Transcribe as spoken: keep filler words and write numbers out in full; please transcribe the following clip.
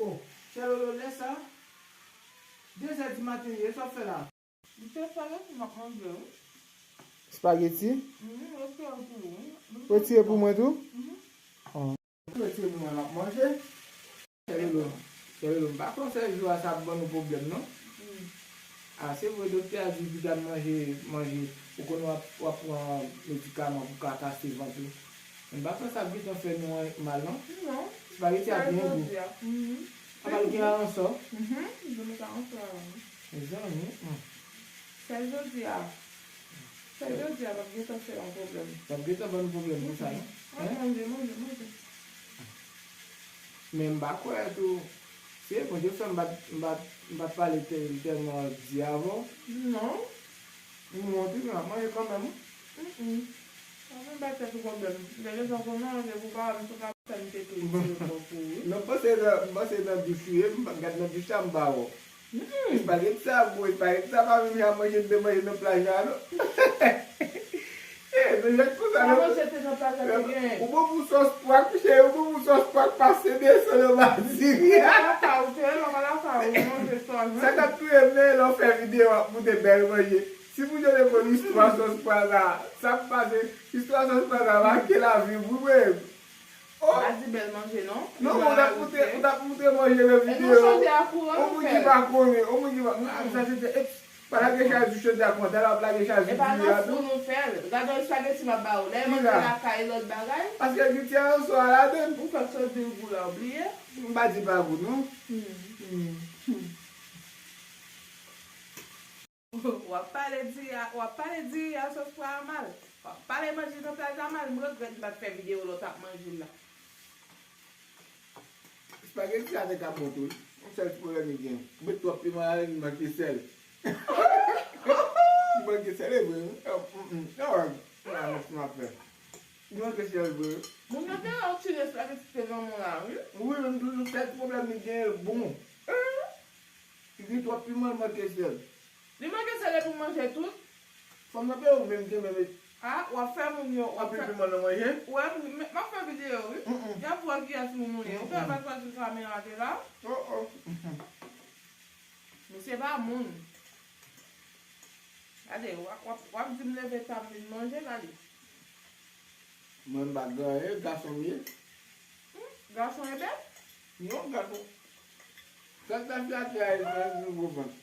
Oh, Chèlolo, lè sa, de zè di maten ye, sa w ap fè la? M te fè, m ap manje, wi. Spageti? Mhm, retire pou ou, wi. Retire pou mwen tou? Mhm. Ah. Retire pou mwen, m ap manje. Chèlolo, Chèlolo, m pa kwè sèl jou a sa ap ban nou pwoblèm, non. Ah, se vre, doktè a di w pa manje, manje, ou konnen w ap, w ap pran medikaman pou ka kase vant ou. Men m pa kwè sa ap gentan fè nou mal, non. Non. Espageti a byen gou. Mhm. Apa l gen aransò? Mhm. Yo met aransò la. Mezanmi. Hmm. Sèl jodi a. Sèl jodi a, m ap gentan fè yon pwoblèm. Sa ap gentan ban nou pwoblèm pou sa, non? Manje, manje, manje, manje. Men m pa kwè tou. Se Bondye fè m pa t, m pa t, m pa t pale tè-, tèlman di avè w. Non. M montre m ap manje kanmenm. Mm-mm. Sa fè m pa tèt ou pwoblèm. Lè yo sa konnen, lè pou pa m, se pa fè m tete di yo bò pou ou. Non, m panse nan, m panse nan douch ou ye, m gad nan douch la, m pa wè w. Espageti sa bon, espageti sa pa menm jan manje m te manje nan plaj la, non. Eh, nou jwenn konsa, Sa non? manje te nan plaj la te gen. Ou bon pou sòs pwa, kouche, ou bon pou sòs pwa, pase desann nan batiri. Mwen pa la ka ou te, mwen pa la ka ou manje sòs. Sa k ap touye m nan, lè w fè videyo, w ap montre bèl manje. Si moun yo te konn istwa sòs pwa sa, sa k pase, istwa sòs pwa sa make lavi m, wi, mwen. Oh! Pa di bèl manje, non. Non, men w t ap montre, w t ap montre manje nan E nou videyo. chanje a kouran O nou moun fè ki l. Pa konnen, o moun ki pa, ah, sa se te, eps, pa lage chaj sou chòdya konsa, l ap lage chaj sou E pa diri a nan fou tou. Nou fè l. Gade yon espageti m ap ba ou. Lè mwen te lakay e lòt bagay. Paske gen ti aransò a ladann. Ou fè sòs diri gou la, ou bliye. M pa di pa gou, non. W ap pale diri a, w ap pale diri a sòs pwa a mal. W ap pale manje nan plaj la mal. M regrèt m pa t fè videyo lè w t ap manje l la. Espageti sa te ka bon tou. Yon sèl ti pwoblèm li gen. Ou met twòp piman ladan, li manke sèl. Li manke sèl, e vre, wi. Mm, mm. Nan wè, nan wè, nan wè. Li manke sèl, vre. Moun nan te la, ou tire espageti te nan men w la, wi. Wi, men m toujou sèl pwoblèm li gen, l bon. Li gen twòp piman, li manke sèl. Li manke sèl epi w manje tout. Fanm nan peye ou menm gen menm. Ah, w ap fè moun yo, w ap Anpil fè. Piman nan manje. Wè, m, m, m ap fè videyo, wi. Mm-mm. Y ap wè kiyès moun ou ye. Ou fè pa chwazi kamera te la. Oh, oh. Misye pa moun. Gade, w ap, w ap, w ap di m leve ta m vin manje, gade. Mwen m pa gen anyen, gason m ye. Hmm, gason e bèt? Non, gason. Sa k ta fè atè a, e fè yon gwo vant.